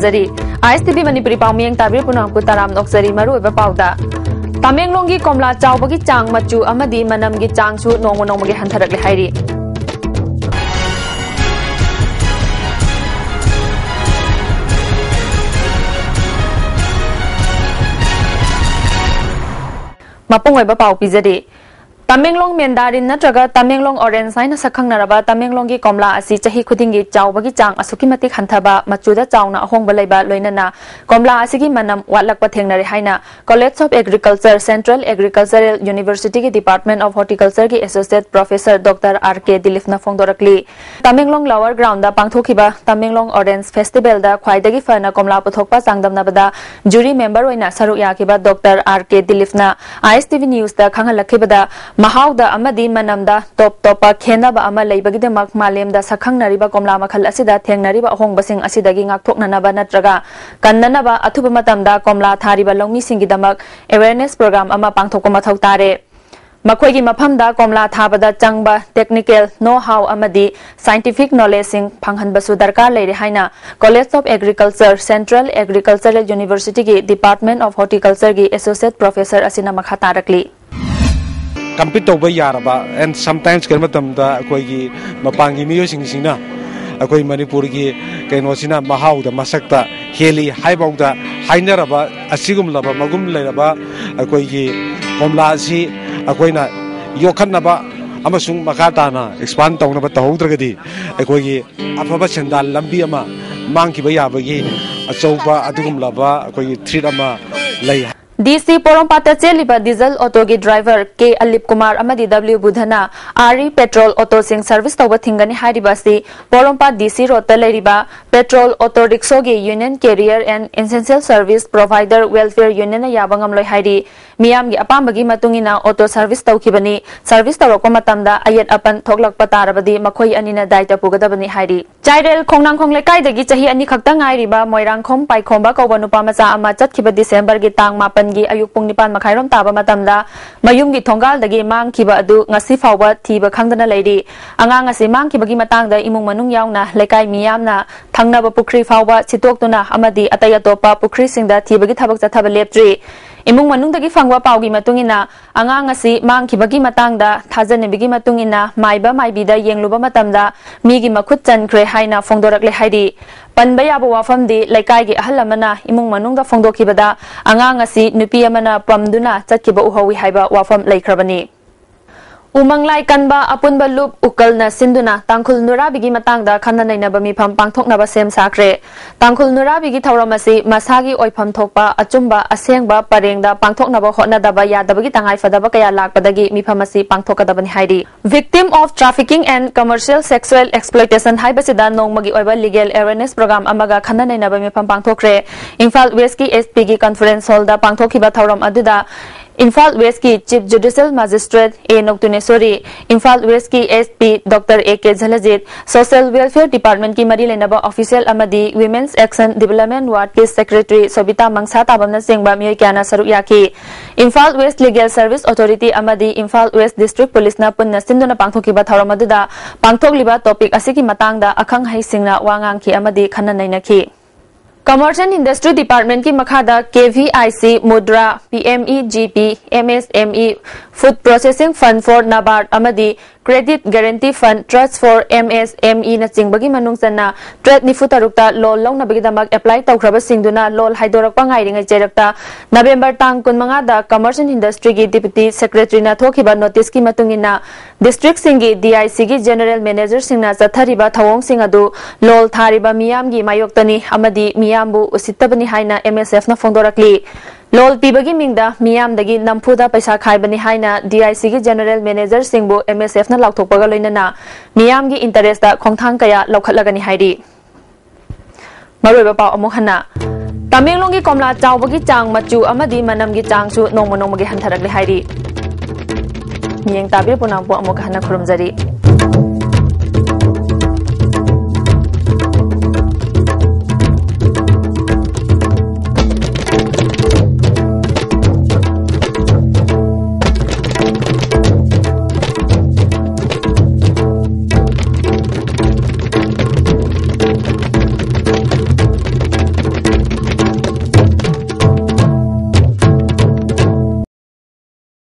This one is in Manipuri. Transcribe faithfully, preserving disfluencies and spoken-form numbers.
ꯖꯔꯤ꯫ ꯑꯥꯏ ꯑꯦꯁ ꯇꯤ ꯚꯤ ꯃꯅꯤꯄꯨꯔꯤ ꯄꯥꯎ ꯃꯤꯌꯦꯡ ꯇꯥꯕꯤꯔꯤꯕ ꯄꯨꯝꯅꯃꯛꯄꯨ ꯇꯔꯥꯝꯅ ꯑꯣꯛꯆꯔꯤ꯫ ꯃꯔꯨꯑꯣꯏꯕ ꯄꯥꯎꯗ, ꯇꯃꯦꯡꯂꯣꯡꯒꯤ ꯀꯣꯝꯂꯥ ꯆꯥꯎꯕꯒꯤ ꯆꯥꯡ, ꯃꯆꯨ ꯑꯃꯗꯤ ꯃꯅꯝꯒꯤ ꯆꯥꯡꯁꯨ ꯅꯣꯡꯃ ꯅꯣꯡꯃꯒꯤ ꯍꯟꯊꯔꯛꯂꯦ ꯍꯥꯏꯔꯤ꯫ ꯃꯄꯨꯡ ꯑꯣꯏꯕ ꯄꯥꯎ ꯄꯤꯖꯔꯤ꯫ ꯇꯃꯦꯡꯂꯣꯡ ꯃꯦꯟꯗꯥꯔꯤꯟ ꯅꯠꯇ꯭ꯔꯒ ꯇꯃꯦꯡꯂꯣꯡ ꯑꯣꯔꯦꯟꯖ ꯍꯥꯏꯅ ꯁꯛꯈꯪꯅꯔꯕ ꯇꯃꯦꯡꯂꯣꯡꯒꯤ ꯀꯣꯝꯂꯥ ꯑꯁꯤ ꯆꯍꯤ ꯈꯨꯗꯤꯡꯒꯤ ꯆꯥꯎꯕꯒꯤ ꯆꯥꯡ ꯑꯁꯨꯛꯀꯤ ꯃꯇꯤꯛ ꯍꯟꯊꯕ, ꯃꯆꯨꯗ ꯆꯥꯎꯅ ꯑꯍꯣꯡꯕ ꯂꯩꯕ, ꯂꯣꯏꯅꯅ ꯀꯣꯝꯂꯥ ꯑꯁꯤꯒꯤ ꯃꯅꯝ ꯋꯥꯠꯂꯛꯄ ꯊꯦꯡꯅꯔꯦ ꯍꯥꯏꯅ College of Agriculture, Central Agricultural University ꯒꯤ Department of Horticulture ꯒꯤ Associate Professor Doctor ꯑꯥꯔ ꯀꯦ ꯗꯤꯂꯤꯞꯅ ꯐꯣꯡꯗꯣꯔꯛꯂꯤ꯫ ꯇꯃꯦꯡꯂꯣꯡ ꯂꯣꯋꯔ ꯒ꯭ꯔꯥꯎꯟꯗ ꯄꯥꯡꯊꯣꯛꯈꯤꯕ ꯇꯃꯦꯡꯂꯣꯡ ꯑꯣꯔꯦꯟꯖ ꯐꯦꯁꯇꯤꯚꯦꯜꯗ ꯈ꯭ꯋꯥꯏꯗꯒꯤ ꯐꯅ ꯀꯣꯝꯂꯥ ꯄꯨꯊꯣꯛꯄ ꯆꯥꯡꯗꯝꯅꯕꯗ ꯖꯨꯔꯤ ꯃꯦꯝꯕꯔ ꯑꯣꯏꯅ ꯁꯔꯨꯛ ꯌꯥꯈꯤꯕ ꯗꯣꯛꯇꯔ ꯑꯥꯔ ꯀꯦ ꯗꯤꯂꯤꯞꯅ ꯑꯥꯏ ꯑꯦꯁ ꯇꯤ ꯚꯤ ꯅ꯭ꯌꯨꯁꯇ ꯈꯪꯍꯜꯂꯛꯈꯤꯕꯗ, ꯃꯍꯥꯎꯗ ꯑꯃꯗꯤ ꯃꯅꯝꯗ ꯇꯣꯞ ꯇꯣꯞꯄ ꯈꯦꯟꯅꯕ ꯑꯃ ꯂꯩꯕꯒꯤꯗꯃꯛ ꯃꯥꯂꯦꯝꯗ ꯁꯛꯈꯪꯅꯔꯤꯕ ꯀꯣꯝꯂꯥ ꯃꯈꯜ ꯑꯁꯤꯗ ꯊꯦꯡꯅꯔꯤꯕ ꯑꯍꯣꯡꯕꯁꯤꯡ ꯑꯁꯤꯗꯒꯤ ꯉꯥꯛꯊꯣꯛꯅꯅꯕ ꯅꯠꯇ꯭ꯔꯒ ꯀꯟꯅꯅꯕ ꯑꯊꯨꯕ ꯃꯇꯝꯗ ꯀꯣꯝꯂꯥ ꯊꯥꯔꯤꯕ ꯂꯧꯃꯤꯁꯤꯡꯒꯤꯗꯃꯛ awareness program ꯑꯃ ꯄꯥꯡꯊꯣꯛꯄ ꯃꯊꯧ ꯇꯥꯔꯦ꯫ ꯃꯈꯣꯏꯒꯤ ꯃꯐꯝꯗ ꯀꯣꯝꯂꯥ ꯊꯥꯕꯗ ꯆꯪꯕ technical know how ꯑꯃꯗꯤ scientific knowledge ꯁꯤꯡ ꯐꯪꯍꯟꯕꯁꯨ ꯗꯔꯀꯥꯔ ꯂꯩꯔꯦ ꯍꯥꯏꯅ College of Agriculture, Central Agricultural University ꯒꯤ Department of Horticulture ꯒꯤ Associate Professor ꯑꯁꯤꯅ ꯃꯈꯥ ꯇꯥꯔꯛꯂꯤ꯫ ꯀꯝꯄꯤꯠ ꯇꯧꯕ ꯌꯥꯔꯕ, and sometimes ꯀꯔꯤꯒꯨꯝꯕ ꯃꯇꯝꯗ ꯑꯩꯈꯣꯏꯒꯤ ꯃꯄꯥꯟꯒꯤ ꯃꯤꯑꯣꯏꯁꯤꯡꯁꯤꯅ ꯑꯩꯈꯣꯏ ꯃꯅꯤꯄꯨꯔꯒꯤ ꯀꯩꯅꯣꯁꯤꯅ ꯃꯍꯥꯎꯗ, ꯃꯁꯛꯇ ꯍꯦꯜꯂꯤ ꯍꯥꯏꯐꯥꯎꯗ ꯍꯥꯏꯅꯔꯕ ꯑꯁꯤꯒꯨꯝꯂꯕ ꯃꯒꯨꯟ ꯂꯩꯔꯕ ꯑꯩꯈꯣꯏꯒꯤ ꯀꯣꯝꯂꯥ ꯑꯁꯤ ꯑꯩꯈꯣꯏꯅ ꯌꯣꯛꯈꯠꯅꯕ ꯑꯃꯁꯨꯡ ꯃꯈꯥ ꯇꯥꯅ expand ꯇꯧꯅꯕ ꯇꯧꯍꯧꯗ꯭ꯔꯒꯗꯤ ꯑꯩꯈꯣꯏꯒꯤ ꯑꯐꯕ ꯁꯦꯟꯗꯥꯟ ꯂꯝꯕꯤ ꯑꯃ ꯃꯥꯡꯈꯤꯕ ꯌꯥꯕꯒꯤ ꯑꯆꯧꯕ ꯑꯗꯨꯒꯨꯝꯂꯕ ꯑꯩꯈꯣꯏꯒꯤ threat ꯑꯃ ꯂꯩ꯫ ꯗꯤ ꯁꯤ ꯄꯣꯔꯣꯝꯄꯥꯠꯇ ꯆꯦꯜꯂꯤꯕ ꯗꯤꯖꯜ ꯑꯣꯇꯣꯒꯤ ꯗ꯭ꯔꯥꯏꯚꯔ ꯀꯦ ꯑꯂꯤꯞ ꯀꯨꯃꯥꯔ ꯑꯃꯗꯤ ꯗꯕ꯭ꯂꯤꯎ ꯕꯨꯙꯅ ꯑꯥꯔꯤ ꯄꯦꯇ꯭ꯔꯣꯜ ꯑꯣꯇꯣꯁꯤꯡ ꯁꯔꯚꯤꯁ ꯇꯧꯕ ꯊꯤꯡꯒꯅꯤ ꯍꯥꯏꯔꯤꯕ ꯑꯁꯤ ꯄꯣꯔꯣꯝꯄꯥꯠ ꯗꯤ ꯁꯤ ꯔꯣꯗꯇ ꯂꯩꯔꯤꯕ ꯄꯦꯇ꯭ꯔꯣꯜ ꯑꯣꯇꯣ ꯔꯤꯛꯁꯣꯒꯤ Union Carrier and Essential Service Provider Welfare Union ꯅ ꯌꯥꯕ ꯉꯝꯂꯣꯏ ꯍꯥꯏꯔꯤ꯫ ꯃꯤꯌꯥꯝꯒꯤ ꯑꯄꯥꯝꯕꯒꯤ ꯃꯇꯨꯡ ꯏꯟꯅ ꯑꯣꯇꯣ ꯁꯔꯚꯤꯁ ꯇꯧꯈꯤꯕꯅꯤ꯫ ꯁꯔꯚꯤꯁ ꯇꯧꯔꯛꯄ ꯃꯇꯝꯗ ꯑꯌꯦꯠ ꯑꯄꯟ ꯊꯣꯛꯂꯛꯄ ꯇꯥꯔꯕꯗꯤ ꯃꯈꯣꯏ ꯑꯅꯤꯅ ꯗꯥꯏꯇ ꯄꯨꯒꯗꯕꯅꯤ ꯍꯥꯏꯔꯤ꯫ ꯆꯥꯏꯔꯦꯜ ꯈꯣꯡꯅꯥꯡꯈꯣꯡ ꯂꯩꯀꯥꯏꯗꯒꯤ ꯆꯍꯤ ꯑꯅꯤ ꯈꯛꯇ ꯉꯥꯏꯔꯤꯕ ꯃꯣꯏꯔꯥꯡꯈꯣꯝ ꯄꯥꯏꯈꯣꯝꯕ ꯀꯧꯕ ꯅꯨꯄꯥ ꯃꯆꯥ ꯑꯃ ꯆꯠꯈꯤꯕ ꯗꯤꯁꯦꯝꯕꯔꯒꯤ ꯇꯥꯡ ꯃꯥꯄꯟ ꯒꯤ ꯑꯌꯨꯛ ꯄꯨꯡ ꯅꯤꯄꯥꯟ ꯃꯈꯥꯏꯔꯣꯝ ꯇꯥꯕ ꯃꯇꯝꯗ ꯃꯌꯨꯝꯒꯤ ꯊꯣꯡꯒꯥꯜꯗꯒꯤ ꯃꯥꯡꯈꯤꯕ ꯑꯗꯨ ꯉꯁꯤ ꯐꯥꯎꯕ ꯊꯤꯕ ꯈꯪꯗꯅ ꯂꯩꯔꯤ꯫ ꯑꯉꯥꯡ ꯑꯁꯤ ꯃꯥꯡꯈꯤꯕꯒꯤ ꯃꯇꯥꯡꯗ ꯏꯃꯨꯡ ꯃꯅꯨꯡ ꯌꯥꯎꯅ ꯂꯩꯀꯥꯏ ꯃꯤꯌꯥꯝꯅ ꯊꯪꯅꯕ ꯄꯨꯈ꯭ꯔꯤ ꯐꯥꯎꯕ ꯁꯤꯠꯇꯣꯛꯇꯨꯅ ꯑꯃꯗꯤ ꯑꯇꯩ ꯑꯇꯣꯞꯄ ꯄꯨꯈ꯭ꯔꯤꯁꯤꯡꯗ ꯊꯤꯕꯒꯤ ꯊꯕꯛ ꯆꯠꯊꯕ ꯂꯦꯞꯇ꯭ꯔꯤ꯫ ꯏꯃꯨꯡ ꯃꯅꯨꯡꯗꯒꯤ ꯐꯪꯕ ꯄꯥꯎꯒꯤ ꯃꯇꯨꯡ ꯏꯟꯅ, ꯑꯉꯥꯡ ꯑꯁꯤ ꯃꯥꯡꯈꯤꯕꯒꯤ ꯃꯇꯥꯡꯗ ꯊꯥꯖꯅꯕꯤꯒꯤ ꯃꯇꯨꯡ ꯏꯟꯅ ꯃꯥꯏꯕ ꯃꯥꯏꯕꯤꯗ ꯌꯦꯡꯂꯨꯕ ꯃꯇꯝꯗ ꯃꯤꯒꯤ ꯃꯈꯨꯠ ꯆꯟꯈ꯭ꯔꯦ ꯍꯥꯏꯅ ꯐꯣꯡꯗꯣꯔꯛꯂꯦ ꯍꯥꯏꯔꯤ꯫ ꯄꯟꯕ ꯌꯥꯕ ꯋꯥꯐꯝꯗꯤ, ꯂꯩꯀꯥꯏꯒꯤ ꯑꯍꯜ ꯑꯃꯅ ꯏꯃꯨꯡ ꯃꯅꯨꯡꯗ ꯐꯣꯡꯗꯣꯛꯈꯤꯕꯗ, ꯑꯉꯥꯡ ꯑꯁꯤ ꯅꯨꯄꯤ ꯑꯃꯅ ꯄꯝꯗꯨꯅ ꯆꯠꯈꯤꯕ ꯎꯍꯧꯏ ꯍꯥꯏꯕ ꯋꯥꯐꯝ ꯂꯩꯈ꯭ꯔꯕꯅꯤ꯫ ꯎꯃꯪꯂꯥꯏ ꯀꯟꯕ ꯑꯄꯨꯟꯕ ꯂꯨꯞ ꯎꯀꯜꯅ ꯁꯤꯟꯗꯨꯅ ꯇꯥꯡꯈꯨꯜ ꯅꯨꯔꯥꯕꯤꯒꯤ ꯃꯇꯥꯡꯗ ꯈꯟꯅ ꯅꯩꯅꯕ ꯃꯤꯐꯝ ꯄꯥꯡꯊꯣꯛꯅꯕ ꯁꯦꯝ ꯁꯥꯈ꯭ꯔꯦ꯫ ꯇꯥꯡꯈꯨꯜ ꯅꯨꯔꯥꯕꯤꯒꯤ ꯊꯧꯔꯝ ꯑꯁꯤ ꯃꯁꯥꯒꯤ ꯑꯣꯏꯐꯝ ꯊꯣꯛꯄ ꯑꯆꯨꯝꯕ ꯑꯁꯦꯡꯕ ꯄꯔꯦꯡꯗ ꯄꯥꯡꯊꯣꯛꯅꯕ ꯍꯣꯠꯅꯗꯕ ꯌꯥꯗꯕꯒꯤ ꯇꯉꯥꯏꯐꯗꯕ ꯀꯌꯥ ꯂꯥꯛꯄꯗꯒꯤ ꯃꯤꯐꯝ ꯑꯁꯤ ꯄꯥꯡꯊꯣꯛꯀꯗꯕꯅꯤ ꯍꯥꯏꯔꯤ꯫ Victim of Trafficking and Commercial Sexual Exploitation ꯍꯥꯏꯕꯁꯤꯗ ꯅꯣꯡꯃꯒꯤ ꯑꯣꯏꯕ legal awareness program ꯑꯃꯒ ꯈꯟꯅ ꯅꯩꯅꯕ ꯃꯤꯐꯝ ꯄꯥꯡꯊꯣꯛꯈ꯭ꯔꯦ꯫ ꯏꯝꯐꯥꯜ ꯋꯦꯁꯀꯤ S P ꯒꯤ conference hall ꯗ ꯄꯥꯡꯊꯣꯛꯈꯤꯕ ꯊꯧꯔꯝ ꯑꯗꯨꯗ ꯏꯝꯐꯥꯜ ꯋꯦꯁꯀꯤ Chief Judicial Magistrate A ꯅꯣꯛꯇꯨꯅꯦꯁꯣꯔꯤ, Imphal ꯋꯦꯁꯀꯤ S P Doctor A K ꯖꯂꯖꯤꯠ, Social Welfare Department ꯀꯤ ꯃꯔꯤ ꯂꯩꯅꯕ official ꯑꯃꯗꯤ Women's Action Development Ward ꯀꯤ Secretary ꯁꯣꯕꯤꯇꯥ ꯃꯪꯁꯥ ꯇꯥꯕꯝꯅꯆꯤꯡꯕ ꯃꯤꯑꯣꯏ ꯀꯌꯥꯅ ꯁꯔꯨꯛ ꯌꯥꯈꯤ꯫ Imphal West Legal Service Authority ꯑꯃꯗꯤ ꯏꯝꯐꯥꯜ West District Police ꯅ ꯄꯨꯟꯅ ꯁꯤꯟꯗꯨꯅ ꯄꯥꯡꯊꯣꯛꯈꯤꯕ ꯊꯧꯔꯝ ꯑꯗꯨꯗ ꯄꯥꯡꯊꯣꯛꯂꯤꯕ topic ꯑꯁꯤꯒꯤ ꯃꯇꯥꯡꯗ ꯑꯈꯪ ꯑꯍꯩꯁꯤꯡꯅ ꯋꯥ ꯉꯥꯡꯈꯤ ꯑꯃꯗꯤ ꯈꯟꯅ ꯅꯩꯅꯈꯤ꯫ Commerce and Industry Department ꯀꯤ ꯃꯈꯥꯗ K V I C, Mudra, P M E G P, M S M E, Food Processing Fund for NABARD ꯑꯃꯗꯤ Credit Guarantee Fund, Trust for M S M E ꯅꯆꯤꯡꯕꯒꯤ ꯃꯅꯨꯡ ꯆꯟꯅ trade ꯅꯤꯐꯨ ꯇꯔꯨꯛꯇ loan ꯂꯧꯅꯕꯒꯤꯗꯃꯛ apply ꯇꯧꯈ꯭ꯔꯕꯁꯤꯡꯗꯨꯅ loan ꯍꯥꯏꯗꯣꯔꯛꯄ ꯉꯥꯏꯔꯤꯉꯩ ꯆꯩꯔꯛꯇ November ꯇꯥꯡ ꯀꯨꯟꯃꯉꯥꯗ Commerce and Industry ꯒꯤ Deputy Secretary ꯅ ꯊꯣꯛꯈꯤꯕ notice ꯀꯤ ꯃꯇꯨꯡ ꯏꯟꯅ district ꯁꯤꯡꯒꯤ D I C ꯒꯤ General Manager ꯁꯤꯡꯅ ꯆꯠꯊꯔꯤꯕ ꯊꯧꯑꯣꯡꯁꯤꯡ ꯑꯗꯨ ꯂꯣꯜ ꯊꯥꯔꯤꯕ ꯃꯤꯌꯥꯝꯒꯤ ꯃꯥꯌꯣꯛꯇꯅꯤ ꯑꯃꯗꯤ ꯃꯤꯌꯥꯝꯕꯨ ꯎꯁꯤꯠꯇꯕꯅꯤ ꯍꯥꯏꯅ M S F ꯅ ꯐꯣꯡꯗꯣꯔꯛꯂꯤ꯫ ꯂꯣꯜ ꯄꯤꯕꯒꯤ ꯃꯤꯡꯗ ꯃꯤꯌꯥꯝꯗꯒꯤ ꯅꯝꯐꯨꯗ ꯄꯩꯁꯥ ꯈꯥꯏꯕꯅꯤ ꯍꯥꯏꯅ D I C ꯒꯤ General Manager ꯁꯤꯡꯕꯨ M S F ꯅ ꯂꯥꯎꯊꯣꯛꯄꯒ ꯂꯣꯏꯅꯅ ꯃꯤꯌꯥꯝꯒꯤ interest ꯇ ꯈꯣꯡꯊꯥꯡ ꯀꯌꯥ ꯂꯧꯈꯠꯂꯒꯅꯤ ꯍꯥꯏꯔꯤ꯫ ꯃꯔꯨꯑꯣꯏꯕ ꯄꯥꯎ ꯑꯃꯨꯛ ꯍꯟꯅ꯫ ꯇꯃꯦꯡꯂꯣꯡꯒꯤ ꯀꯣꯝꯂꯥ ꯆꯥꯎꯕꯒꯤ ꯆꯥꯡ, ꯃꯆꯨ ꯑꯃꯗꯤ ꯃꯅꯝꯒꯤ ꯆꯥꯡꯁꯨ ꯅꯣꯡꯃ ꯅꯣꯡꯃꯒꯤ ꯍꯟꯊꯔꯛꯂꯦ ꯍꯥꯏꯔꯤ꯫ ꯃꯤꯠꯌꯦꯡ ꯇꯥꯕꯤꯔꯤꯕ ꯄꯨꯝꯅꯃꯛꯄꯨ ꯑꯃꯨꯛ ꯍꯟꯅ ꯈꯨꯔꯨꯝꯖꯔꯤ꯫